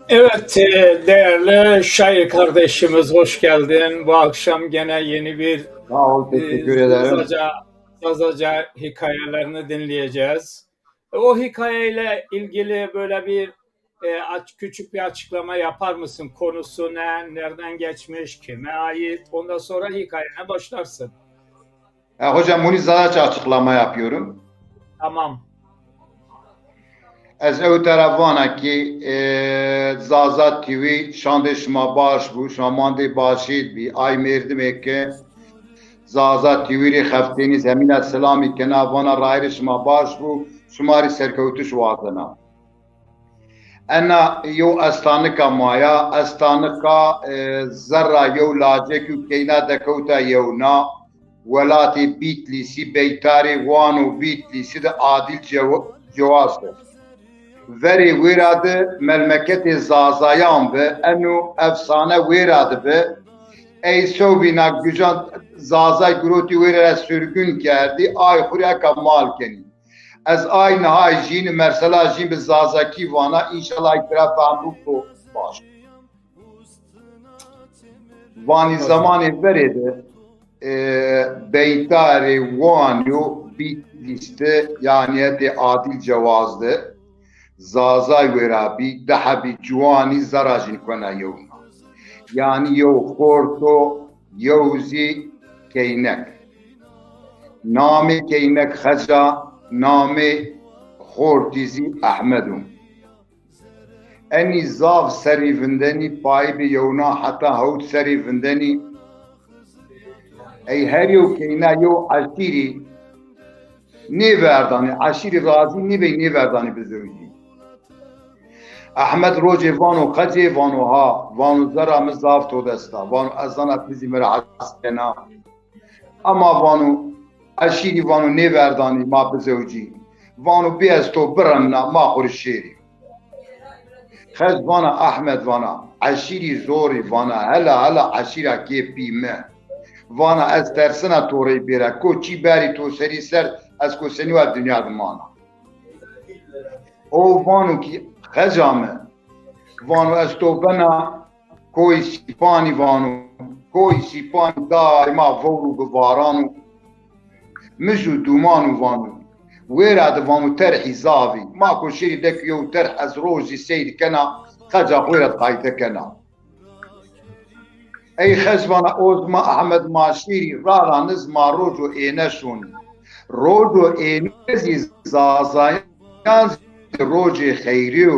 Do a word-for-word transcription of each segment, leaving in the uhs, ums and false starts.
Evet, e, değerli şair kardeşimiz, hoş geldin. Bu akşam gene yeni bir, Sağ ol, e, teşekkür ederim. Zazaca, Zazaca hikayelerini dinleyeceğiz. E, o hikayeyle ilgili böyle bir, e, aç-, küçük bir açıklama yapar mısın? Konusu ne? Nereden geçmiş? Kime ait? Ondan sonra hikayene başlarsın. E, hocam, bunu Zazaca açıklama yapıyorum. Tamam. Ez ew tera vana ki, e, Zaza T V şandê şima baş bû, şima mandê başî bî. Ay merdimê ke Zaza T V rê xeftênî zemîna selamî kena, vana rayirê şima baş bû, şima rê serkewtiş wazena. Ena yew estanika ma ya, estanika, e, zerra yew lacek û keyna dekewta yewna, welatê Bîtlîsî, beytarê Wan û Bîtlîsî de Adîl Cew-, Cewaz de. Verê wêra de melmeketê Zazayan bi, eno efsane wêra de bi. Ey sewbîna gucan Zazay girotî wêra ra sürgün kerdî, ay xwu rê eka mal kenî. Ez ay niha jîn, mersela jîn bi Zazakî vana, înşallah ay tira fehm bû ko baş. Vanî zemanê verê de, e, beytarê Wanî û Bîtlîs de, yanî hetê Adîl Cewaz de, Zazay wêra bî, di hebî ciwanî zerra jîn kuena yewna. Yanî yew xort o, yew zî keynek. Namê keynek Xec a, namê xortî zî Ehmed o. Enî zaf serî vindenî, payî bi yewna heta hewt serî vindenî. Ey her yew keyna yew eşîrî nêverdanî, eşîrî razî nêbey nêverdanî bizewicî. Ehmed rocê vano Xecê, vano ha, vano zerra mi zaf to dest a, vano ez zana ti zî mi ra hes kena. Ema vano, eşîrî vano nêverdanî ma bizewicî. Vano bê ez to biremna, ma xwu rê şêrî. Xec vana, Ehmed vana, eşîrî zorî vana, hela hela eşîra kê pî mi. Vana ez tersina to rey bêra, ko çî berî to serî ser, ez ko senî wa dinya de mana. O vano ki Xeca mi, vano ez to bena Koyî Sîpanî vano. Koyî Sîpanî daîma vewr û bi varan û mij û dûman û vano. Wêra de vano terhî zaf î. Ma ko şêrî dek yew terh ez rojî seyr kena, Xeca xo ra qayde kena. Ey Xec vana o zima Ehmed ma şêrî, ra ra niz ma rojo êne şonî. Rojo êne zî Zazayan zî rojê xeyrî yo.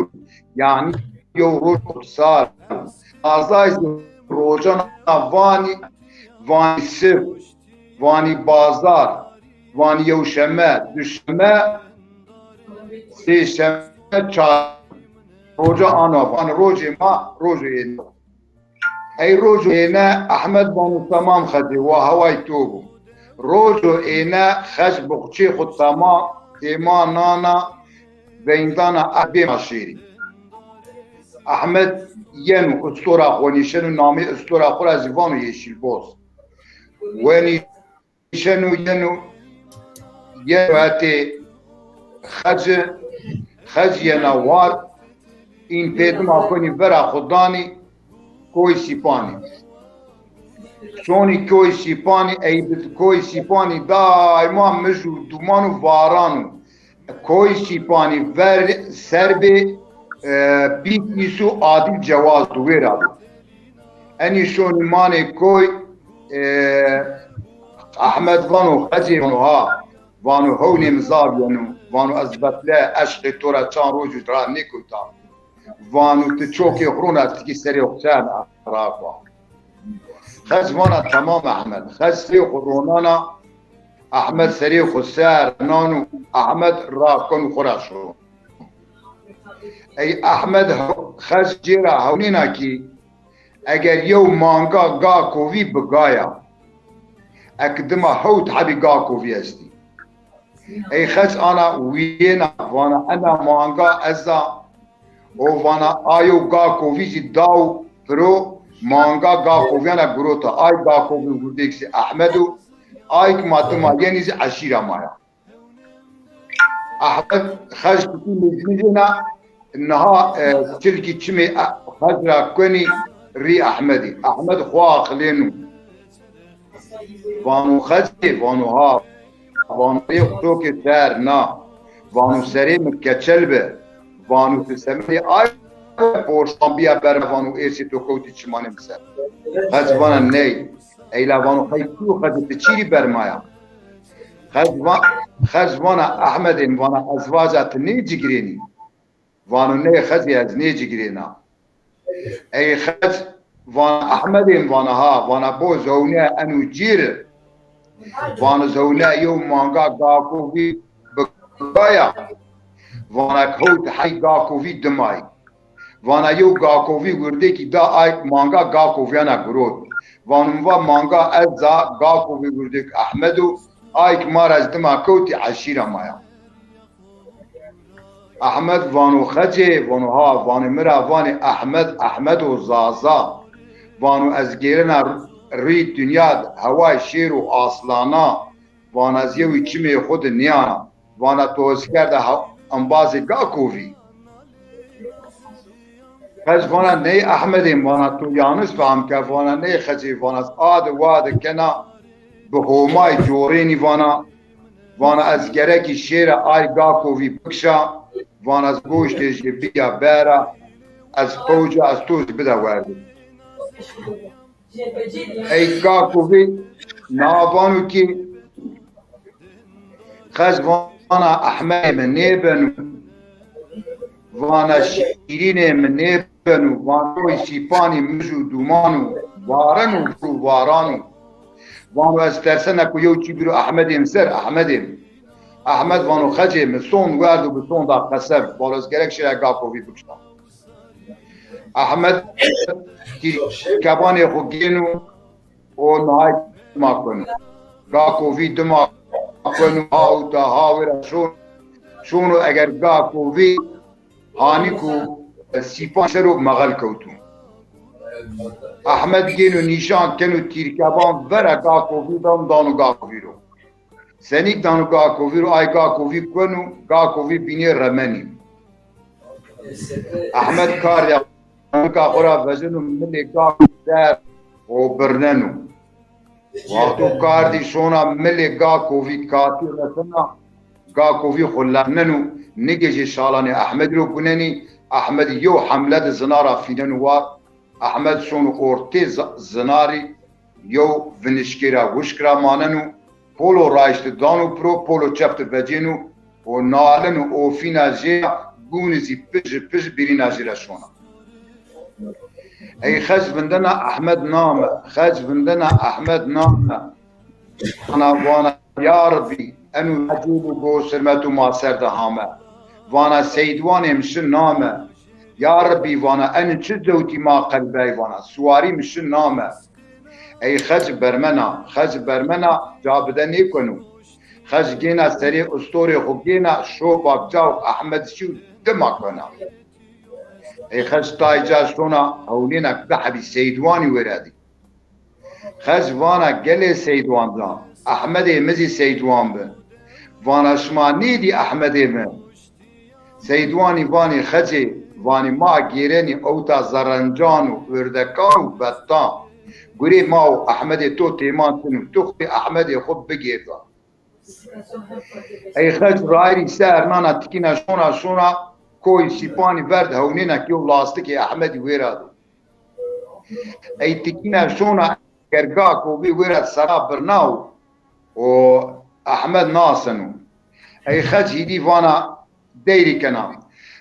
Yanî yew roj kutsal. Zazay zî rojana vanî, vanî sib, vanî bazar, vanî yewşeme, duşeme, sêşeme, çar roja ana, vanî rojê ma, rojê êne. Ey rojo êne Ehmed vano temam Xecê, wa heway to bo. Rojo êne Xec buxçê xwu tema, tema nana, veyndana Ehmedê ma şêrî. Ehmed yeno ustora xwu nîşeno, namê ustora xwu ra zî vano Yeşîlboz. Wenî şeno yeno, yeno hetê Xeci, Xeci yena war, în pêdima konî vera xwu danî Koyî Sîpanî. Şonî Koyî Sîpanî, ey bi Koyî Sîpanî daîma mij û dûman û varan o. Koyî Sîpanî ver ser bê, e, Bîtlîs û Adîl Cewaz di wêra bi. Enî şonî manê koy, e, Ehmed vano, Xecê vano ha, vano hewnê mi zaf yeno, vano ez befle eşqê to ra çand roj û ra nêkewta. Vano ti çokê xwu rona tikî serê xwu ser raxwa. Xec vana temam Ehmed. Xec serê xwu ronana, Ehmed serê xwu ser nano, Ehmed ra keno xwu ra şo. Ey Ehmed Xec cêra hewnêna kî eger yew manga gakovî bigaya, eke dima hewt hebî gakovî estî. Ey Xec ana wîyêna vana ena manga ez a, o vana a yew gakovî zî daw piro, manga gakovîyana girota. Ay gakovî hurdêk zî Ehmed o, ay ki ma dima yenî zî eşîra ma ya. Ehmed Xec tikî mecnijêna, niha, e, çilkî çimê, e, Xec ra kuenî rî Ehmedî. Ehmed xwu axilênû. Vano Xecê, vano ha. Vano ê xutokê ser na. Vano serê mi keçel bi. Vano ti semelê ay porsan bîya berma, vano êsê to kewtî çimanê mi ser. Xec vana ney. Eyla vano qey tu Xecê ti çîrî bermaya? Xec va-, Xec vana Ehmedê mi, vana ez vaja ti nêcigirênî? Vano ney Xecê, ez nêcigirêna. Ey Xec vana Ehmedê mi, vana ha, vana bo zewne eno cîr. Vano zewne yew manga gakovî bigaya. Vana hewt hey gakovî dimayî. Vana yew gakovî wirdekî da ay manga gakovîyana girot. Vano mi va manga ez a, gakovî wirdek Ehmed o, ay ki ma ra ez dima kewtî eşîra ma ya. Ehmed vano Xecê, vano ha, vano mi ra vanê Ehmed, Ehmed o Zaza. Vano ez gêrena rî dinya heway şêr û aslana. Vana ez yewî çimê xwu de nîyana. Vana to ez kerda ha-, embazê gakovî. Xec vana ney Ehmedê mi, vana to yanlış fehm ke, vana ney Xecê, vana ez a de wa de kena bi Homay corênî vana. Vana ez gerekî şêra ay gakovî bikişa, vana ez goştê jê bîya bera, ez pewca ez to jî bida werdê. Ey gakovî na vano ki Xec vana Ehmedê mi nêbeno, vana şîrînê mi nêbeno, vano oy sîpanî mij û dûman o, varan û vir û varan o. Vano ez tersena ku yew çî bîro Ehmedê mi ser, Ehmedê mi. Ehmed vano Xecê mi, sond werdo bi sonda qeseb, vano ez gerek şêra gakovî bikişa. Ehmed tîrkebanê xwu gêno û nihay dima kueno. Gakovî dima kueno, ha ûta ha wira şon-, şono eger gakovî hanî ku sîpan ser o mexel kewto. Ehmed gêno nîşan keno tîrkeban vera gakovî dan dano gakovî ro. Senîk dano gakovî ro, ay gakovî kueno, gakovî bînê remenî. Ehmed kardîya nika xwu ra vejeno milê gakovî ser û birneno. Wexto kardî şona milê gakovî katî resena, gakovî xwu lerneno, nigê jê şalanê Ehmedî ro gunenî, Ehmedî yew hemle de zina ra fîneno war, Ehmed şono ortê zi-, zinarî, yew vinişkê ra wişk ra maneno, polo raşt de dano piro, polo çep de vecêno û naleno, ofîna jê ya, gûnî zî pij pij bîrîna jê ra şona. Ey Xec vindena Ehmed name, Xec vindena Ehmed name. Vana, vana, ya Rebî, eno ecêb û go sirmeto ma ser de hame. Vana, Seydwanê mi şi name. Ya Rebî, vana, eno çi zewtî ma qelbey, vana, siwarî mi şi name. Ey Xec bermena, Xec bermena, ca bide nêkueno. Xec gêna serê ustorê xwu gêna, şo bak ca û Ehmed şî û dima kuena. Ey Xec tay ca şona hewnêna bihebî Seydwanî wêra dî. Xec vana gelê Seydwan ca, Ehmedê mi zî Seydwan bi. Vana şima nêdî Ehmedê mi? Seydwanî vanî Xecê, vanî ma gêrenî ewta zerencan û urdekan û betan. Gurê ma û Ehmedê to têman tino, tu xwu Ehmedê xwu bigêrda. Ey Xec rayîrî ser nana tikîna şona şona koyî sîpanî ver de hewnêna ki yew lastikê Ehmedî wêra do. Ey tikîna şona eger gakovî wêra sera birna û Ehmed naseno. Ey Xec hîdî vana deyrî kena.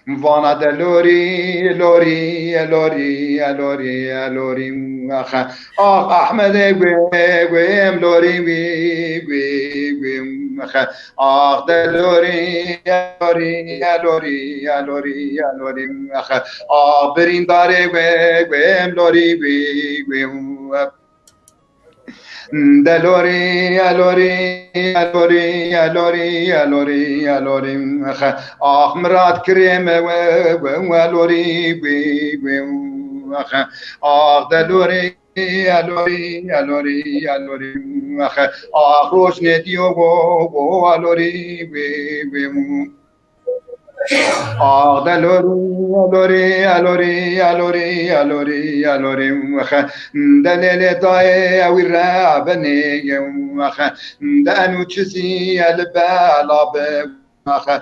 Vana de lorî, lorî, lorî, lorî, lorî, axe. Ax Ehmedê guê, guêm lorî wî, guê, guêm, axe. Ax de lorî, lorî, lorî, lorî, lorî, axe. Ax birîndarê guê, guêm lorî wî, guêm. De lorî, elorî, elorî, elorî, elorî, elorî, xe. Ax Mirat kirê mi we, we, we, lorî, guê, guê, xe. Ax de lorî, elorî, elorî, elorî, xe. Ax roşnê dîyo, go, go, elorî, guê, guê. Ax de lorî, lorî, lorî, lorî, lorî, lorî, wexe. De lêlê dayê ewî re benê, wexe. De enû çizî eli bela bi, wexe.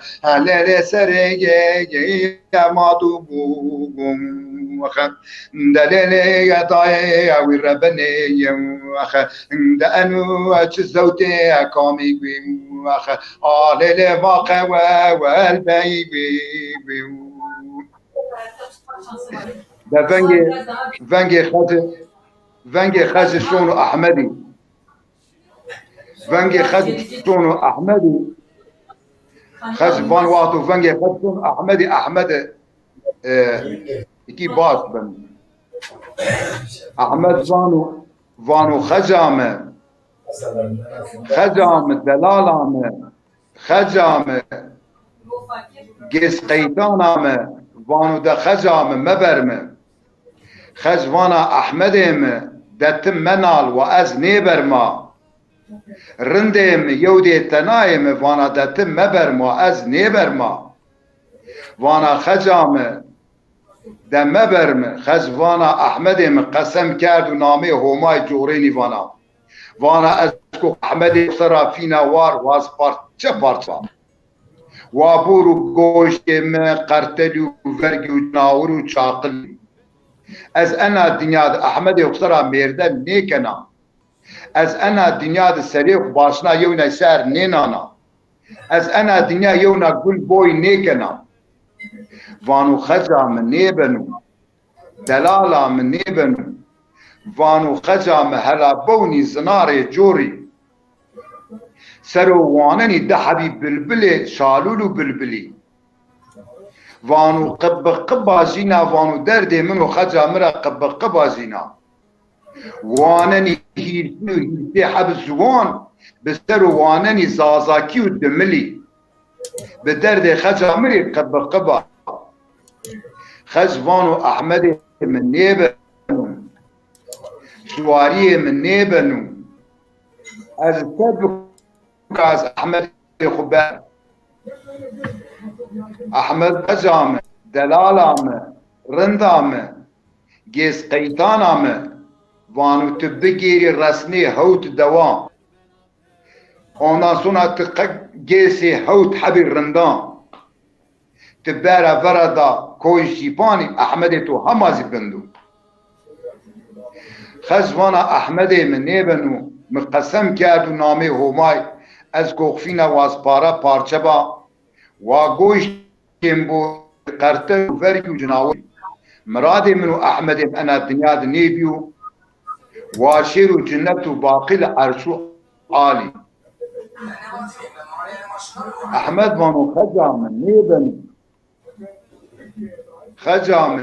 Lêlê serê yê, yê, yê ma du bu, bu, wexe. De lêlê dayê ewî re benê, wexe. De enû çi zewtê kamî wî, wexe. A lêlê vaqe we, wel bey wî, wî. De vengê, vengê xeci, vengê xeci şono Ehmedî. Vengê xeci şono Ehmedî. Xeci van wexto vengê xeci şono Ehmedî, Ehmedî, e, ikî baş bin. Ehmed vano, vano xeca mi, xeca mi, delala mi, xeca mi, gês qeytana mi, vano de xeca mi, meber mi. Xec vana Ehmedê mi, de ti menal wa ez nêberma. Rindê mi, yewdê tenayê mi, vana de ti meberma, ez nêberma. Vana xeca mi, de meber mi, xec vana Ehmedê mi qesem kerd û namê Homay corênî vana. Vana ez ko Ehmedê xo sera fîna war, waz parçe parçe ba. Wa bûr û goştê mi qertelî û vergî û cinawir û çaqilî. Ez ena dinya de Ehmedê xo sera mêrde nêkena. Ez ena dinya de serê xo başna yewna ser nênana. Ez ena dinya yewna gul boy nêkena. Vano xeca mi nêbeno. Delala mi nêbeno. Vano xeca mi hela bewnî zinarê corî. Sero wanenî di hebî bilbilê şalûl û bilbilî. Vano qibiqiba jîna, vano derdê min û xeca mi ra qibiqiba jîna. Wanenî hîrsî û hîrsê heb ziwan bi ser û wanenî zazakî û dimilî. Bi derdê xeca mi rê qibiqiba. Xec vano Ehmedê mi nêbeno. Suwarîyê mi nêbeno. Ez se bika ez Ehmedê xo ber. Ehmed xeca mi, delala mi, rinda mi, gês qeytana mi, vano ti bigêrî resnê hewt dewa. Ondan sonra ti qe gêsê hewt hebî rindan. Ti bera vera da koyî Şîpanî, Ehmedê to hema zî bind o. Xec vana Ehmedê mi nêbeno, mi qesem kerdo namê Homay, ez koxfîna wazpara parçe ba, wa goştê mi bo qertel û vergî û cinawir. Miradê min û Ehmedê mi ena dinya de nêbîyo, wa şêro cinnet û baqî li erşo alî. Ehmed vano xeca mi nêbeno. Xeca mi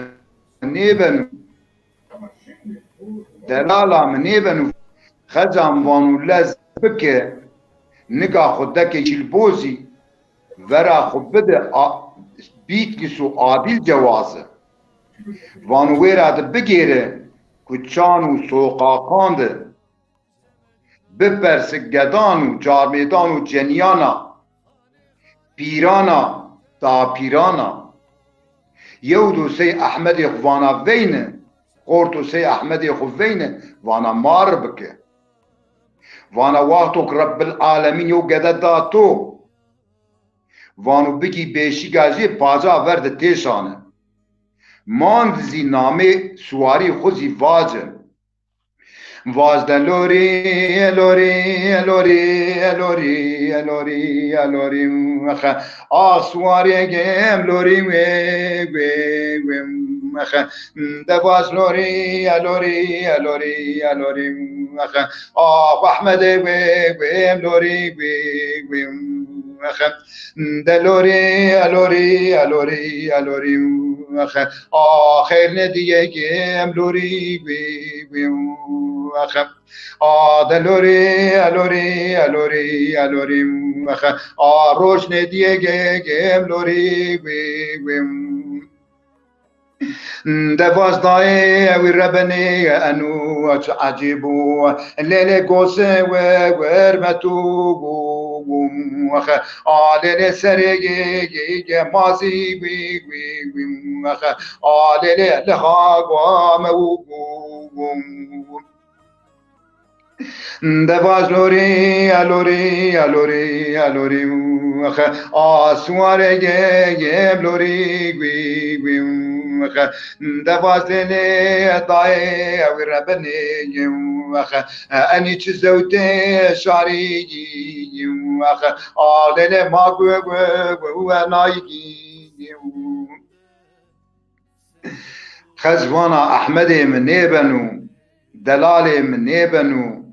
nêbeno. Delala mi nêbeno. Xeca mi vano lez bike, nika xo deke Çîlbozî, vera xo bide a-, Bîtlîs û Adîl Cewazi. Vano wêra de bigêre kuçan û soqaqan de. Bipersi gedan û carmêdan û cenîyana, pîrana, dapîrana. Yew do sey Ehmedê xo vana veyne, xorto sey Ehmedê xo veyne, vana ma ri bike. Vana wexto ke Rebbil Alemîn yew gede da to, vano bigî bêşîga jê paca ver de têşane. Mand zî namê suwarî xo zî vace. Vaj de lorî, lorî, lorî, lorî, lorî, lorî, wexe. Ax suwarê gêm lorî wê, wê, wê, wexe. De vaj lorî, lorî, lorî, lorî, wexe. Ax Ehmedê wê, wê, lorî, wê, wê, wexe. De lorî, lorî, lorî, lorî, wexe. A xeyr nedîye gêm lorî, wî, wî, wexe. A de lorî, lorî, lorî, lorî, wexe. A roj nedîye ge-, gêm lorî, wî, wî. De vaj dayê ewî rebenê enu çi ecîb o. Lêlê gosê we wermet û Wexe, alele serê ge, ge, ge, mazî gwi, gwi, gwi, wexe, alele liha gwa me wu, wu, wu. De vaj lorî, a lorî, a lorî, a lorî, wexe, a suware ge, ge, lorî, gwi, gwi, wexe, de vaj lele dayê, ewi rebinê, wexe, enî çi zewtê şarî, wexe, alele ma gwi, gwi, gwi, wenayî, Xez vana Ehmedê mi nêbeno, delalê mi nêbeno.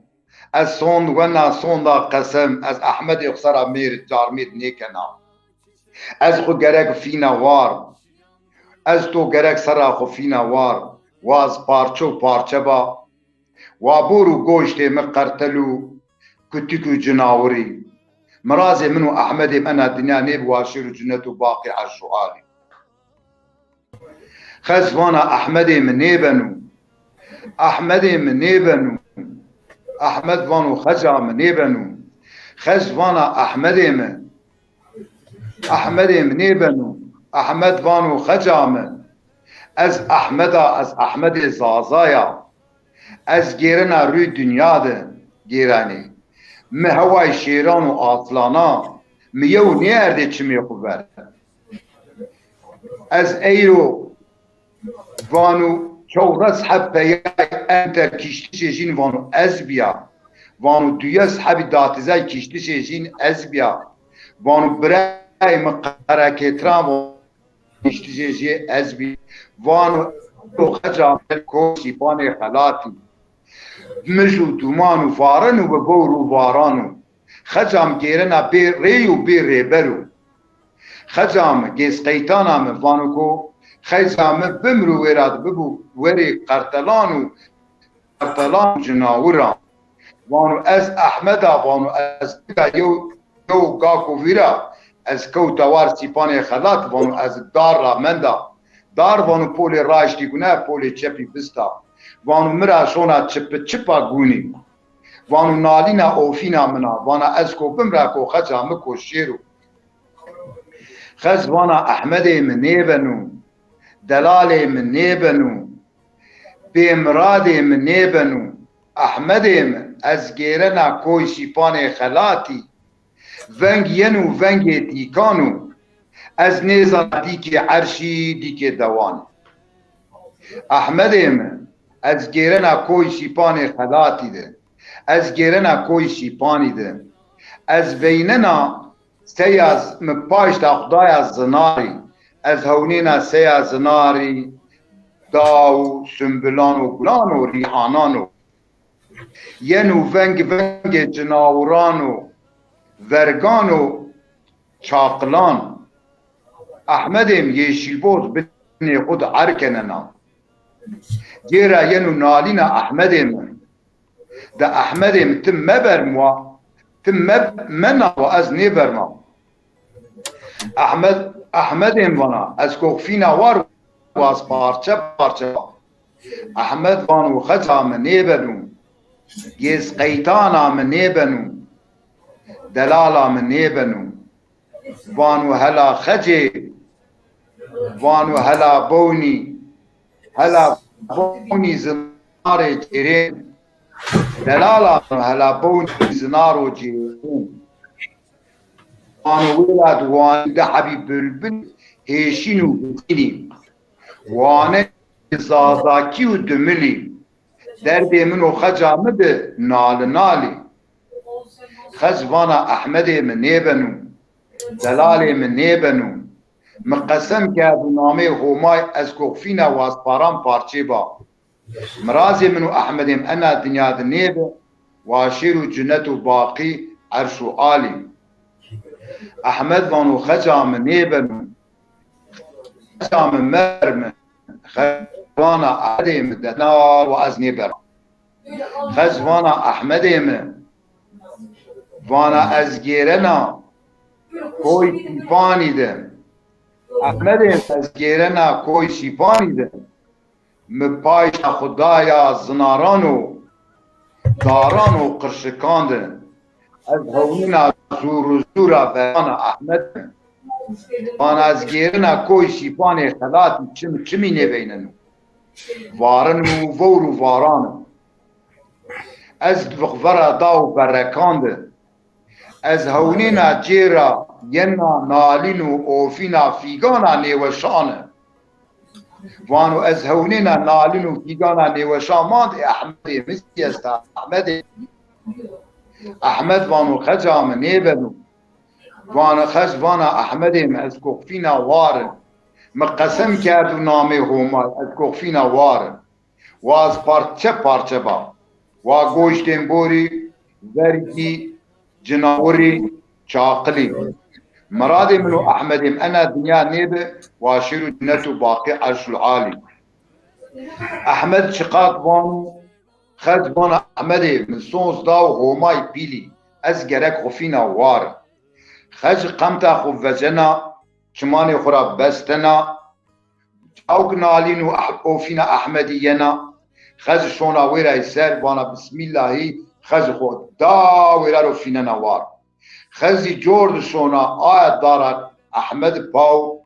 Ez sond wena sonda qesem, ez Ehmedê xo sera mêr carmêd nêkena. Ez xo gerek fîna war. Ez to gerek sera xo fîna war. Wa ez parçe û parçe ba. Wa bor û goştê mi qertel û kutik û cinawirî. Mirazê min û Ehmedê mi ena dinya nêbi wa şêr û cinet û baqî erş û alî. Xez vana Ehmedê mi nêbeno. Ehmedê mi nêbeno. Ehmed vano Xeca mi nêbeno. Xez vana Ehmedê mi. Ehmedê mi nêbeno. Ehmed vano Xeca mi. Ez Ehmed a, ez Ehmedê Zaza ya. Ez gêrena rûy dinya de gêrenê. Mi heway şêran û aslana, mi yew nêerdê çimê xo ver. Ez eyro vano çewres heb peyay enter kîştişê jîn vano ez bîya. Vano duyes hebî datizay kîştişê jîn ez bîya. Vano birayê mi qerekêtran vano kîştişê jê ez bî. Vano o Xeca mi ko sîpanê xelatî. Mij û duman û varin û bi bowr û varan û. Xeca mi gêrena bê rêy û bê rêber o. Xeca mi, gêzqeytana mi, vano ko Xeca mi bimro wêra de bibo werê qertelan û qertelan û cinawiran. Vano ez Ehmed a, vano ez nika yew, yew gako vîra, ez kewta war sîpanê xelat, vano ez dar ra menda. Dar vano polê raştî gune, polê çepî vista. Vano mi ra şona çipi çipa gûnî. Vano nalîna ofîna min a, vana ez ko bimra ko Xeca mi ko şêro. Xez vana Ehmedê mi nêbeno, delalê mi nêbeno, bêmiradê mi nêbeno. Ehmedê mi, ez gêrena koy sîpanê xelatî. Veng yeno vengê dîkan o. Ez nêzana dîkê erşî, dîkê dewanî. Ehmedê mi, ez gêrena koy sîpanê xelatî de. Ez gêrena koy sîpanî de. Ez veynena seya z-, mi paşta xudaya zinarî. Ez hewnêna seya zinarî, daw û sumbilan û gulan û rîhanan o. Yeno veng vengê cinawiran û vergan û çaqilan. Ehmedê mi Yeşîlboz binê xo de erkenena. Gêra yeno nalîna Ehmedê mi. De Ehmedê mi ti meberm wa, ti me-, mena wa ez nêberma. Ehmed, Ehmedê mi vana, ez koxfîna war wa ez parçe parçe ba. Ehmed vano Xeca mi nêbeno, gêzqeytana mi nêbeno, delala mi nêbeno. Vano hela Xecê, vano hela bownî, hela bownî zinarê cêrên. Delala mi hela bownî zinaro cêrên. Vano wêra di wanî di hebî bulbul hêşîn û hizînî. Wane zazakî û dumilî. Derdê min û Xeca mi di nali nalî. Xez vana Ehmedê mi nêbeno, delalê mi nêbeno. Mi qesem kerdo nameyê Homay ez koxfîna wazparan parçê ba. Mirazê min û Ehmedê mi ena dinya de nêbi, wa şêr û cinet û baqî erş û alî. Ehmed vano Xeca mi nêbeno. Xeca mi meberme. Xeca vana Ehmedê mi dena wa ez nêberma. Xez vana Ehmedê mi, vana ez gêrena koy sîpanî de. Ehmedê mi, ez gêrena koy sîpanî de. Mi paşta xo daya zinaran û daran û qirşikan de. Ez hewnîna zûr û zûra verana Ehmed. Vana ez gêrina koy sîpanê xelatî çim çimî nêveyneno. Varin û vewr û varan. Ez vera daw berrekan de. Ez hewnêna cêra yena nalîn û ofîna fîgana nêweşane. Vano ez hewnêna nalîn û fîgana nêweşan mand, ê Ehmedê mi zî esta, Ehmedê. Ehmed vano xeca mi nêbeno. Vano xec vana Ehmedê mi ez koxfîna ware. Mi qesem kerdo namê Homay ez koxfîna ware. Wa ez parçe parçe ba. Wa goştên borî, vergî, cinawirî, çaqilî. Miradê min û Ehmedê mi ena dinya nêbi, wa şêro cinet û baqî erşul alî. Ehmed çiqak vano, xec vana Ehmedê mi sons daw Homay pîlî, ez gerek xufîna war. Xec qemta xwu vecena, çimanê xwu ra bestena, Awk nalîn û eh-, ofîna Ehmedî yena. Xez şona wêrayî ser, vana Bismîllahî, xez xo da wêra ro fînena war. Xezî cor di şona aya dara Ehmed paw,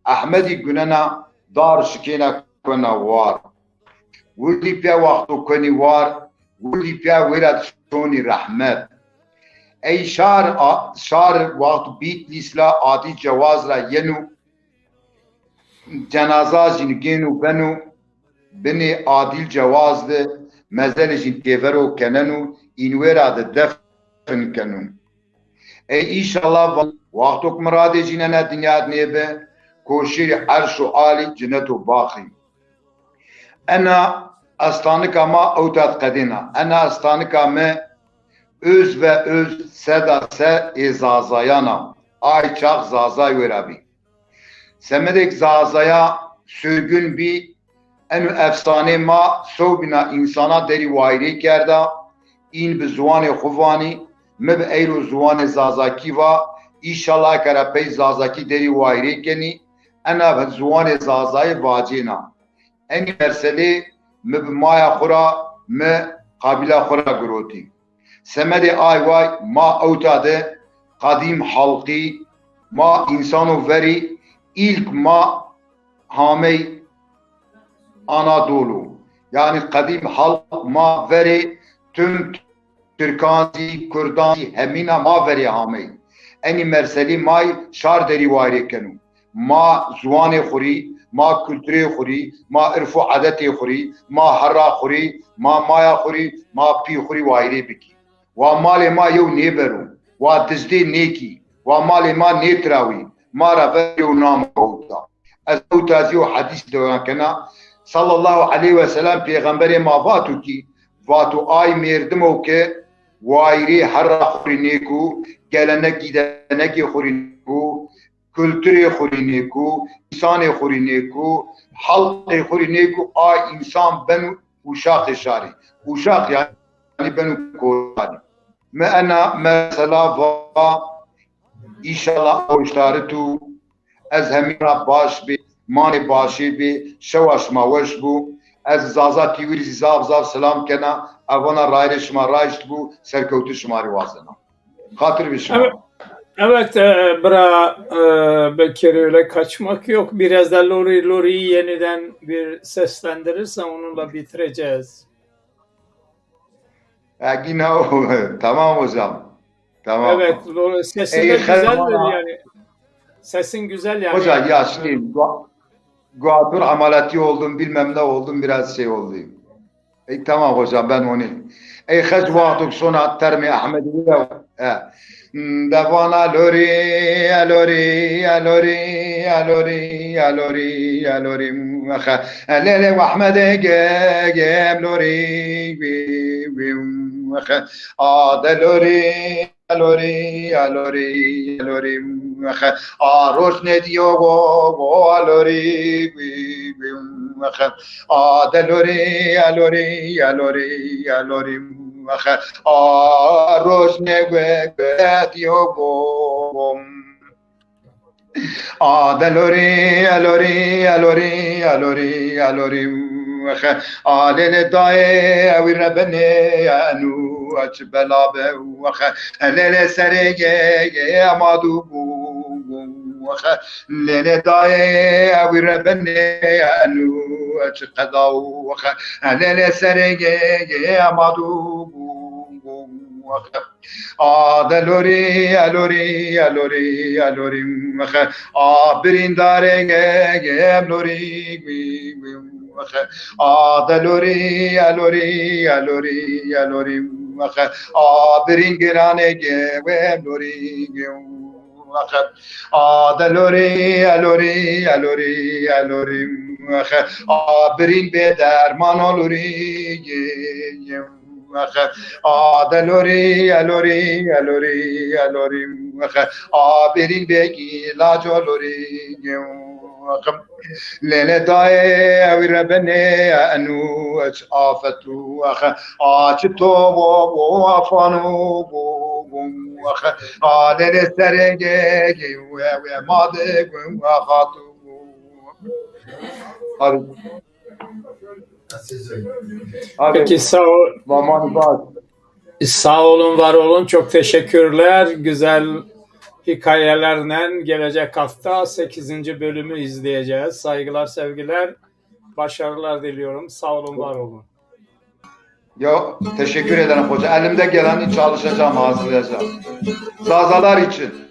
Ehmedî gunena dar şikêna kuena war. Wirdî pîya wexto kuenî war, wirdî pîya wêra di şonî rehmet. Ey şar, a-, şar wext Bîtlîs la Adîl Cewaz ra yeno, cenaza jîn gêno beno binê Adîl Cewaz de, mezelê jîn têvero keneno, înwêra de defn keno. Ey înşallah va-, wextok miradê jîn ena dinya de nêbi, koşîrî erş û alî, cinet û baxî. Ena estanika ma ewta de qedêna. Ena estanika mi öz ve öz seda se ê Zazayan a. Ay çax Zazay wêra bî. Semedêk Zazaya sürgün bî, eno efsanê ma sewbîna însana derî wayîrê kerda, în bi ziwanê xwu vanî, mi bi eyro ziwanê Zazakî va, înşallah kera pey Zazakî derî wayîrê kenî, ena bi ziwanê Zazayî vacêna. Enî merselê mi bi maya xwu ra, mi qabîla xwu ra girotî. Semedê ay way ma ewta de qedîm halqî, ma însano verî, îlk ma hamey Anadolu. Yanî qedîm halq ma verê tim Tirkan zî, Kurdan zî hemîna ma verê hamey. Enî merselî may şar derî wayîrê keno. Ma ziwanê xwu rî, ma kulturê xwu rî, ma irf û edetê xwu rî, ma herra xwu rî, ma maya xwu rî, ma pî xwu rî wayîrê bikî. Wa malê ma yew nêbero, wa dizdê nêkî, wa malê ma nêtirawî, ma ra ver yew nam ewta. Ez ewta zî yew hedîs dewan kena. Sallallahu aleyhi ve sellem pêxemberê ma vato kî, vato ay mêrdimo ke wayîrê herra xwu rî nêko, gelenek gîdenekê xwu rî nêko, kulturê xwu rî nêko, însanê xwu rî nêko, halqê xwu rî nêko, a însan beno uşaxê şarî. Uşax yanî beno koşarî. Mi ena mesela va, înşallah goştarî tu, ez hemî ra baş bê, manê başê bê, şewa şima weş bo. Ez Zaza T V rî zî zaf zaf selam kena, evana rayîrê şima raşt bo, serkewtî şima rî wazena. Xatir bi şima. Evet, evet, e, bira, e, Bekir, öyle kaçmak yok. Biraz da Lori, Lori'yi yeniden bir seslendirirsen onunla bitireceğiz. Egina o. Tamam hocam. Tamam. Evet, Lori, sesin de güzeldir yani. Sesin güzel yani. Hocam yaşlıyım. Gua-, guatr ameliyatı oldum, bilmem ne oldum, biraz şey oldu. Ey tamam hocam, ben onu. Ey xec wexto ke şona termê Ehmedî ya. E. De vana lorî, e lorî, e lorî, e lorî, e lorî, e lorî, wexe. E lê lê Ehmedê ge, ge, lorî, wî, wî, wexe. A de lorî, e lorî, e lorî, e lorî, wexe. A roj nêdîyo go, go, e lorî, wî, wî, wexe. A de lorî, e lorî, e lorî, e lorî, wexe. A roj nêguetîyo bom. A de lorî, e lorî, e lorî, e lorî, e lorî, wexe. A lêlê dayê ewî rebenê enu. çi bela be wexe. Lêlê serê ge, ge, ma du bu, bu, wexe. Lêlê dayê ewî re benê enu çi qeda wexe. Lêlê serê ge, ge, ma du bu, bu, wexe. A delorî, elorî, elorî, elorî, wexe. A birîndarê ge, ge, em lorî, gwi, gwi, wexe. A delorî, elorî, elorî, elorî, wexe. A birîn giranê ge, we em lorî, gwi, wexe. A delorî, elorî, elorî, elorî, wexe. A birîn bê derman olorî, gwi, gwi, wexe. A delorî, elorî, elorî, elorî, wexe. A birîn bê îlac olorî, wexe. Lêlê dayê ewî re benê enu eç afet wexe. A çi to bo, bo afano bo, bo, wexe. A lêlê serê ge, ge, we, we, ma de, we, we, xatu. Abi. Abi. Peki, sağ ol. Vaman var. Sağ olun, var olun. Çok teşekkürler. Güzel hikayelerle gelecek hafta sekizinci bölümü izleyeceğiz. Saygılar, sevgiler, başarılar diliyorum. Sağ olun, var olun. Ya, teşekkür ederim hoca. Elimde geleni çalışacağım, hazırlayacağım. Zazalar için.